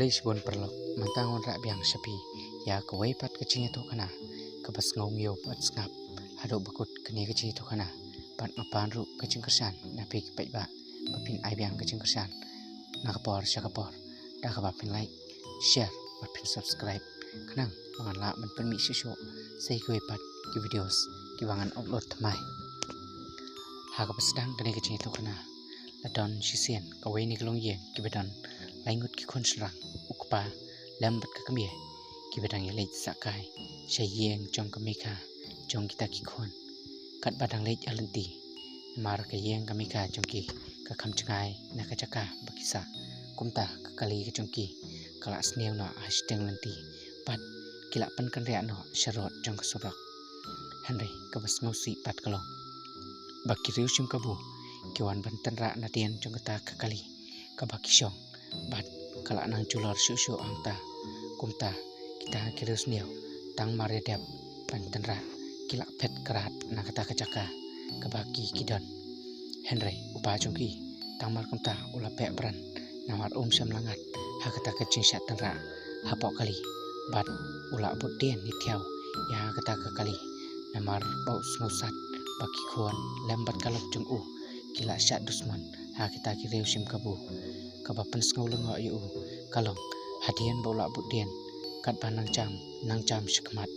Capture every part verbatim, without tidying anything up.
Shibun paralok, mynta ngan wanrah biang sha phi ïa kawei pat ka jingïathuhkhana kaba sngew ngiew bad sngap haduh ba kut. Kane ka jingïathuhkhana pat nga pan ruh ka jingkyrshan na phi ki paidbah ba phin ai biang ka jingkyrshan na ka por sha ka por da kaba phin like, share bad phin subscribe, khnang ba ngan lah ban pynmih shuh shuh sa ïa kiwei pat ki videos kiba ngan upload thymmai. Ha kaba sdang kane ka jingïathuhkhana, la don shisien kawei na ki longïing kiba don lai ngut ki khun shynrang, u kpa lem bad ka kmie, kiba dang ïaleit sahkai sha ïing jong ka mei kha jong kita ki khun. Katba dang leit ha lynti, namar ka ïing ka mei kha jong ki ka kham jngai na ka jaka ba ki sah, kumta ka kali ka jong ki ka la sniew noh ha shiteng lynti bad ki la pynkynriah noh sha rud jong ka surok. Hynrei kaba sngewsih pat ka long ba ki riewshim kabu ki wan ban tynrah nadien jong kata ka kali kaba ki shong, bad ka la nang julor shuh shuh hangta. Kumta kita ki riewsniew, tang mar ïa dep ban tynrah, ki la phet krat na kata ka jaka kaba ki ki don. Hynrei u pa jong ki, tang mar kumta u la peh bran, namar um shym la ngat ha kata ka jingshah tynrah hapoh kali, bad u la bud dien ïa thiaw ïa kata ka kali, namar ba u sngewsat ba ki khun lem bad ka lok jong u ki la shah dusmon ha kita ki riewshim kabu. Kaba pynsngew lyngngoh ïa u ka long, hadien ba u la bud dien, katba nang jam nang jam shakhmat,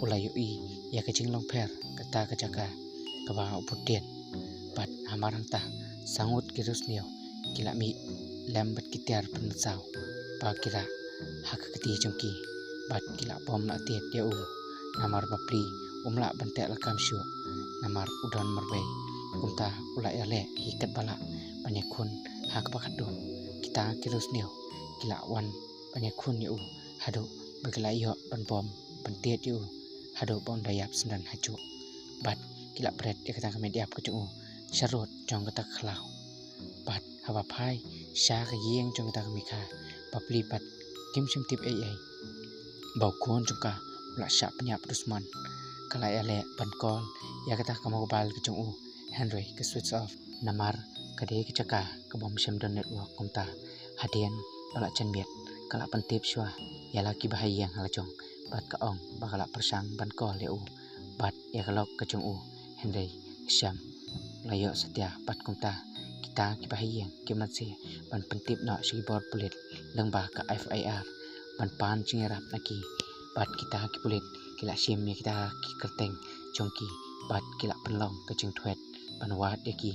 u la ïohi ïa ka jinglong pher kata ka jaka kaba u bud dien. Bad hamar hangta, sa ngut ki riewsniew ki la mih lem bad ki tiar pynmynsaw ba ki rah ha ka kti jong ki, bad ki la bom la tied ïa u, namar ba pli um lah ban teh lakam shuh, namar u don marwei. Kumta u la ïaleh hi katba lah ban ïakhun ha kaba khatduh. Kita ki riewsniew ki la wan ban ïakhun ïa u haduh ba ki la ïoh ban bom ban tied ïa u haduh ba un da ïap syndon hajuh. Bad ki la pret ïa kata ka met ïap ka jong u sha rud jong kata ka khlaw. Bad haba phai sha ka ïing jong kata ka mei kha, ba pli pat kim shym tip ei ei ba u khun jong ka u la shah pynïap dusmon. Ka la ïaleh ban call ïa kata ka mobile ka jong u, hynrei ka switch off, namar ka dei ka jaka kaba ym shym don network. Kumta hadien ba la jan miet, ka la pyntip shuwa ïa la ki bahaïing ha la jong, bad ka ong ba ka la pyrshang ban call ïa u bad ïa ka lok ka jong u, hynrei shem la ïoh satia. Bad kumta kita ki bahaïing ki mat seh ban pyntip noh sha ki bor pulit lyngba ka F I R ban pan jingïarap na ki. Bad kita ki pulit ki la shim ïa kita ki kyrteng jong ki bad ki la pynlong ka jingthwet ban wad ïa ki.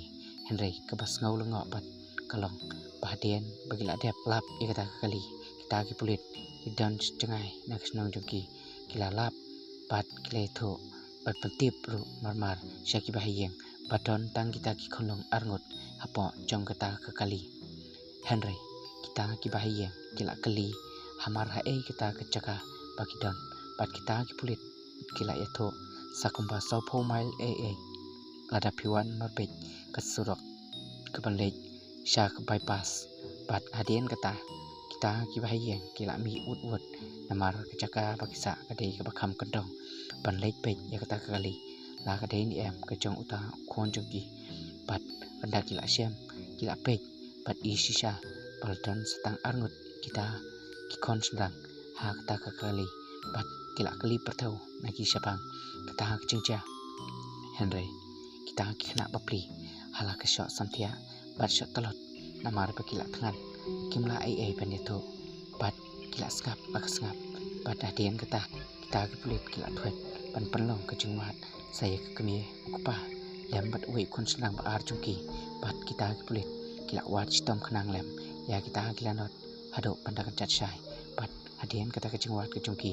Hynrei kaba sngew lyngngoh bad ka long ba hadien ba ki la dep lap ïa kata ka kali, kita ki pulit ki don jngai na ka shnong jong ki, ki la lap bad ki la ïathuh bad pyntip ruh marmar sha ki bahaïing ba don tang kita ki khunlung arngut hapoh jong kata ka kali. Hynrei kita ki bahaïing ki la kylli hamar ha ei kata ka jaka ba ki don, bad kita ki pulit ki la ïathuh sa kumba sawphew mile ei ei lada phi wan marbit ka surok kaban leit sha ka bypass. Bad hadien kata kita ki bahaïing ki la mih wut wut, namar ka jaka ba ki sah ka dei kaba kham kyndong ban leit peit ïa kata ka kali, la ka dei ne em ka jong uta u khun jong ki. Bad ynda ki la shem, ki la peit bad i shisha ba la don sa tang arngut kita ki khun shynrang ha kata ka kali, bad ki la kylli pyrthew na ki shaphang kata ka jingjia. Hynrei kita ki khynnah bapli ha la ka shoh samthiah bad shoh tlot, namar ba ki la thngan kim lah ei ei ban ïathuh, bad ki la sngap la ka sngap. Bad hadien kata kita ki pulit ki la thwet ban pynlong ka jingwad sa ïa ka kmie, u kpa lem bad uwei u khun shynrang ba ar jong ki. Bad kita ki pulit ki la wad shitom khnang lem ïa kita ki lanot haduh ban da kynjat shai. Bad hadien kata ka jingwad ka jong ki,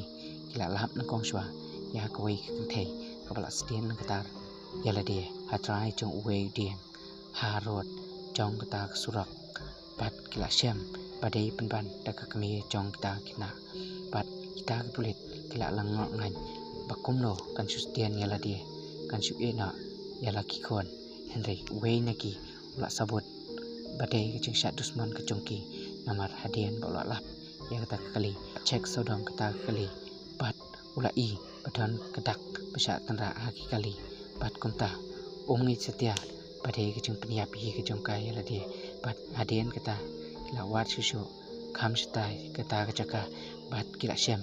ki la lap nyngkong shuwa ïa kawei ka kynthei kaba la sdien lyngktar ïa lade ha trai jong uwei u dieng ha rud jong kata ka surok. Bad ki la shem ba dei pynban da ka kmie jong kita ki khynnah. Bad kita ki pulit ki la lyngngoh ngaiñ ba kumno kan shu sdien ïa lade, kan shu ïeh noh ïa la ki khun. Hynrei uwei na ki u la sabut ba dei ka jingshah dusmon ka jong ki, namar hadien ba u la lap ïa kata ka kali, check sawdong kata ka kali, bad u la i ba don ka dak ba shah tynrah ha ki kali. Bad kumta um ngeit satia ba dei ka jingpynïap hi ka jong ka ïa lade. Bad hadien kata ki la wad shuh shuh kham shatai kata ka jaka bad ki la shem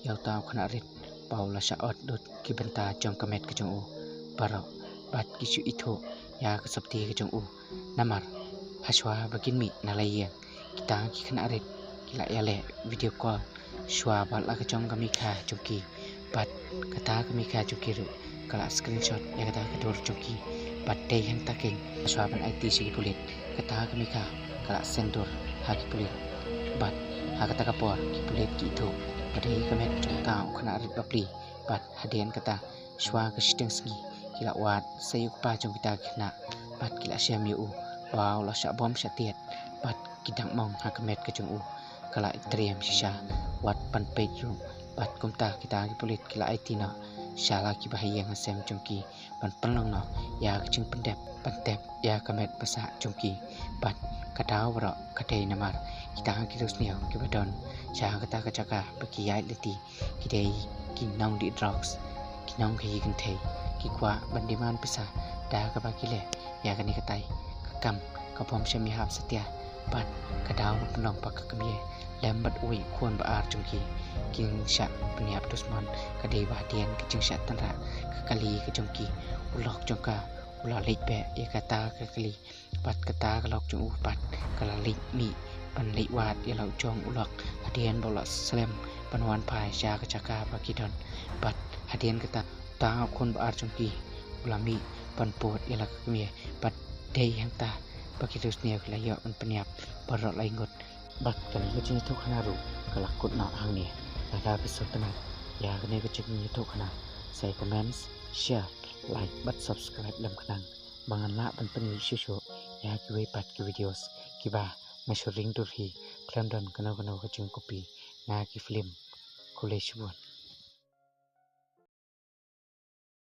ïa uta u khynnah rit ba u la shah ot dud ki bynta jong ka met ka jong u baroh bad ki shu ithuh ïa ka sopti ka jong u. Namar hashwa ba kin mih na la ïing kita ki khynnah rit ki la ïaleh video call shwa bad la ka jong ka mei kha jong ki bad kata ka mei kha jong ki ruh ka la screenshot ïa kata ka dur jong ki bad dei hangta keiñ hashwa ban aiti sha ki pulit kata ka mei kha ka la send dur ha ki pulit bad ha kata ka por ki pulit ki ithuh ba dei ka met jong uta u khynnah rit bapli bad hadien kata shwa ka shiteng sngi ki la wad sa ïa u kpa jong kita ki khynnah bad ki la shem ïa u ba u la shah bom shah tiat bad ki dang mong ha ka met ka jong u ka la itriem shisha wat ban peit ruh bad kumta kita ki pulit ki la aiti noh sha la ki bahaïing hasem jong ki ban pynlong noh ïa ka jingpyndep ban tep ïa ka met ba sah jong ki bad ka daw baroh ka dei namar kita ki riewsniew kiba don sha kata ka jaka ba ki ïaid lynti ki dei ki nongdih drugs ki nongkhaïi kynthei ki kwah ban demand pisa da kaba ki leh ïa kane katai ka kam ka bym shym ïahap satia bad ka daw ban pynlong ba ka kmie lem bad uwei u khun ba ar jong ki kin shah pynïap dusmon ka dei ba hadien ka jingshah tynrah ka kali ka jong ki u lok jong ka u la leit beh ïa kata ka kali bad kata ka lok jong u pat ka la leit mih ban leit wad ïa la u jong u lok hadien ba u la slem ban wan phai sha ka jaka ba ki don bad hadien kata uta u khun ba ar jong ki u la mih ban pud ïa la ka kmie bad dei hangta ba ki riewsniew ki la ïoh ban pynïap baroh lai ngut bad kane ka jingïathuhkhana ruh ka la kut noh hangne. Lada phi sngewtynnat ïa kane ka jingïathuhkhana sa ïa comments, share, like bad subscribe lem khnang ba ngan lah ban pyni shuh shuh ïa kiwei pat ki videos kiba nga shu ring dur hi khlem don kano kano ka jingkopy na ki film. Khublei shibun.